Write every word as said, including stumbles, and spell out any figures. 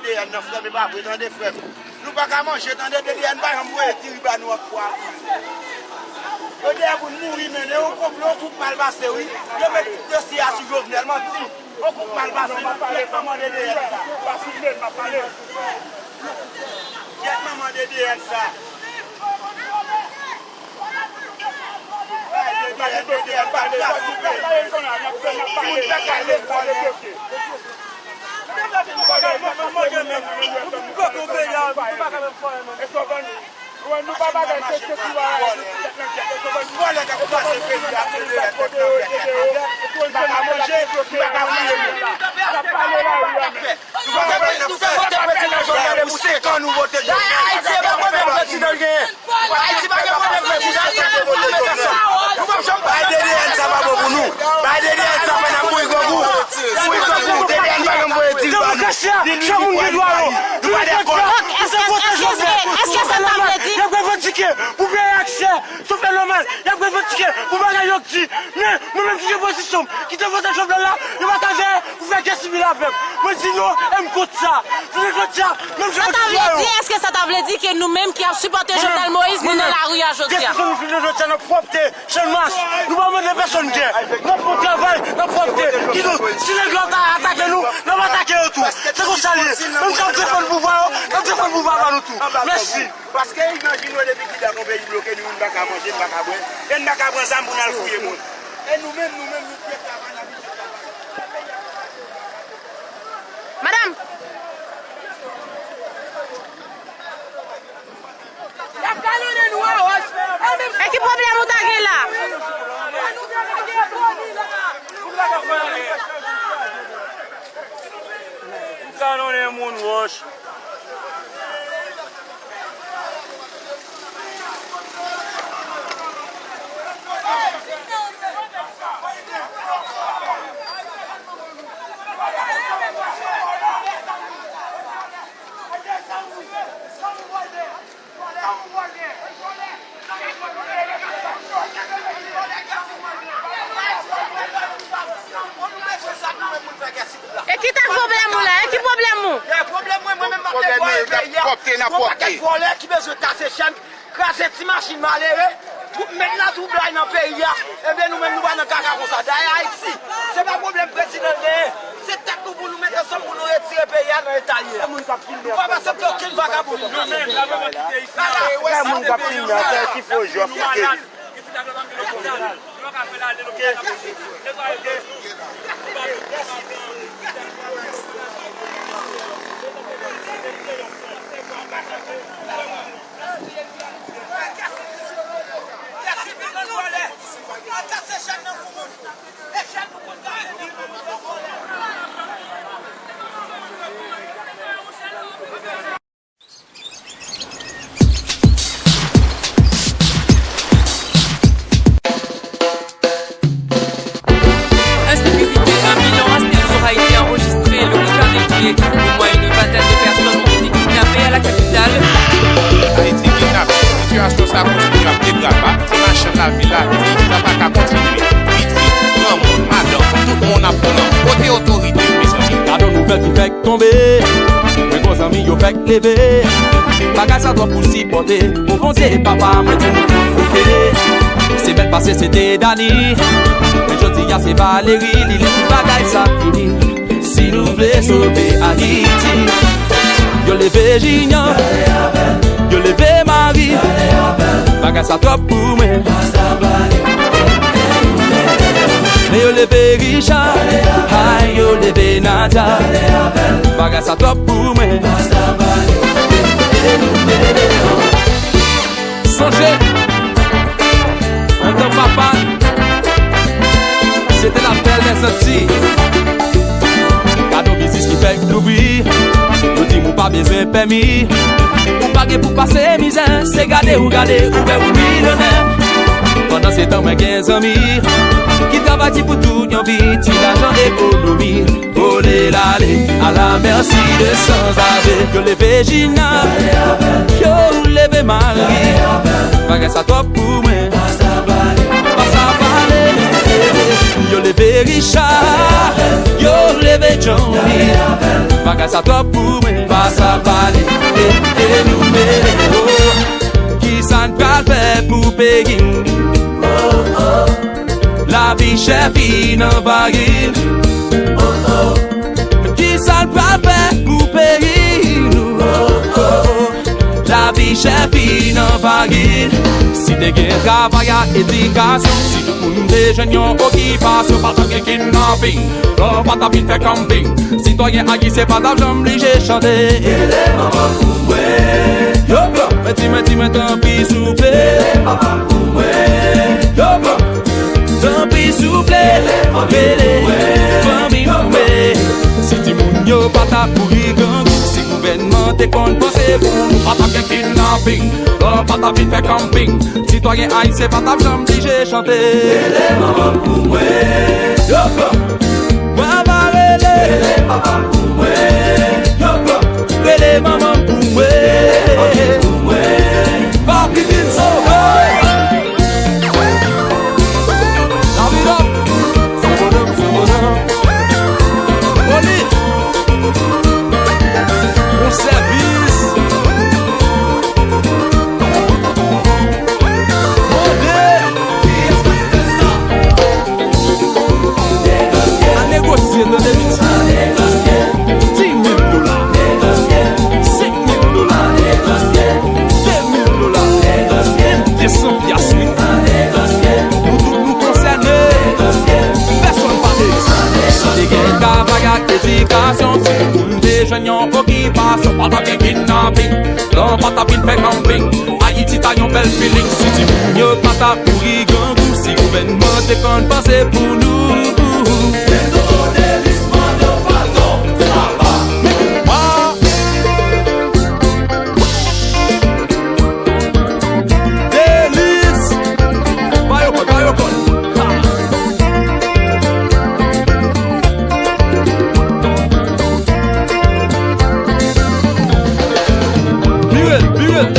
D D N nan, frè m, e pa vre, tande, frè m. Nou pa ka manje, tande, D D N pa janm voye diri ba nou ak pwa. Yo dèyè pou n mouri, men, e yon konplo, yon kout mal pase, wi. Yo met tout dosye a sou Jovenel, manti. Yon kout mal pase, kyèt manman D D N sa. Kyèt manman D D N sa. Ayiti e pa pwoblèm prezidan l genyen. Ayiti pa gen pwoblèm prezidan, se pou nou met ansanm. Nou p ap janm bay D D N sa pa bon pou nou. Bay D D N sa fè n ap mouri grangou. Mouri grangou, D D N pa janm voye diri ba nou. Demokrasi a, chak moun gen dwa yo. Nou pa dakò. Donk, èske, èske, èske, èske sa ta vle di? Y ap revandike pou peye aksè. Se fenòmèl. Y ap revandike pou bagay yo k di. Men, mwen menm ki gen pozisyon m, ki te vote Jovenel la, yo pa ka veye pou fè gè sivil avè m. Mwen di non, e m kont sa. Jounen jodi a, menm jan yo di yo. Sa ta vle di, èske sa ta vle di ke nou menm ki ap sipòte Jovenel Moïse, nou nan lari a jodi a? Jounen jodi a, n ap pwòpte, Channmas. Nou pa mande pèsonn gè. N ap fè travay, n ap pwòpte. Kidonk, si nèg yo ta atake nou, n ap atake yo tou. Se konsa l ye. Menm jan n ap defann pouvwa yo, n ap defann pouvwa pa nou tou. Mèsi. Paske imajine w depi kilè yon peyi bloke, nou menm n pa ka manje, n pa ka bwè, e n pa ka pran zam pou n al fouye moun. E nou menm, nou menm, nou fè travay, n ap fè travay. Madanm! Y ap kalonnen nou a wòch. E ki pwoblèm ou ta gen la? Ou kalonnen moun wòch. E ki tan pwoblèm ou la? E ki pwoblèm ou? Pwoblèm mwen, mwen menm m ap netwaye peyi a. Gon pakèt vòlè ki bezwen kase chèn, kraze ti machin malere, twou-, met latwoublay nan peyi a. Ebyen, nou menm, nou pa nan kaka konsa. Dayè, Ayiti, se pa pwoblèm prezidan l genyen. Se tèt nou pou nou met ansanm pou nou retire peyi a nan eta l ye a. Nou p ap aksepte okenn vagabon vin kase peyi a. Kay moun k ap filme a, kay ki fo jòf kite. Insécurité, un bilan assez lourd a été enregistré le week-end écoulé. Au moins une vingtaine de personnes ont été kidnappées à la capitale. Ayiti kidnapin. Sitiyasyon sa a kontinye ap degrade. Ti machann lavil la di sa pa ka kontinye. Pitit, granmoun, madanm, tout moun ap pran. Kote otorite yo, mezanmi? Gade yon nouvèl ki fèk tonbe. Mwen gon zanmi yo fèk leve. Bagay sa twòp pou sipòte. O Bondye, papa, mwen di nou oke. Semèn pase se te Dani. Men jodi a se Valéry, li lè pou bagay sa fini. Si nou vle sove Ayiti, yo leve Junior, yo leve Marie, bagay sa twòp pou mwen. Men yo leve Richard, ay, yo leve Nadia, bagay sa twòp pou mwen. Sonje, antan papa, se te lapèl dèzanti. Gade yon biznis ki fèk louvri. Yo di m ou pa bezwen pèmi. Ou pa gen pou pase mizè. Se gade ou gade, ou wè ou milionè. Pandan se tan, mwen gen zanmi ki travay di pou tout yon vi, ti lajan, ekonomi. Vole l ale, à la merci de sanzave. Yo leve Jina, yo leve Mari. Bagay sa twòp pou mwen. Pa sa pale. Yo leve Richard, yo leve Johnny. Bagay sa twòp pou mwen. Pa Sa pale, e, e nou mele, oh. Kisa n pral fè pou peyi n? Oh, oh. Lavi chè fin anvayi n. Oh, oh. Kisa n pral fè pou peyi nou? Oh, oh. Lavi chè fin anvayi n. Si te gen travay ak edikasyon, si tout moun te jwenn yon okipasyon, pa t ap gen kidnaping, lan pa t ap vin fè kanping. Sitwayen ayisyen pa t ap janm blije chante. Rele manman m pou mwen. Yo, bro, mwen di, mwen di, mwen tanpi, souple. Rele papa m pou mwen. Yo, bro, tanpi, souple. Rele fanmi m pou mwen. Si timoun yo pa t ap mouri grangou, si gouvènman te konn panse pou nou, pa t ap gen kidnaping, lan pa t ap vin fè kanping. Sitwayen ayisyen pa t ap janm blije chante. Rele manman m pou mwen. Yo, bro. Mwen va rele. Rele papa m pou mwen. Yo, bro. Rele manman m pou mwen. Rele fanmi m pou mwen. Papi vin sove. David up. Se bonòm, se bonòm. Oli. Bon sèvis. Mande. Al negosye, tande, pitit. Di mil dola. Senk mil dola. De mil dola. De san pyas, wi. Nou tout nou konsène. Pèsonn pa dezòd. Si te gen travay ak edikasyon, si moun te jwenn yon okipasyon, pa t ap gen kidnaping, lan pa t ap vin fè kanping. Ayiti ta yon bèl feeling si timoun yo pa t ap mouri grangou, si gouvènman te konn panse pou nou. Petro Delis mande w padon, sa va. Delis! Ba yo kòd, ba yo kòd. Ha! Vire l, vire l.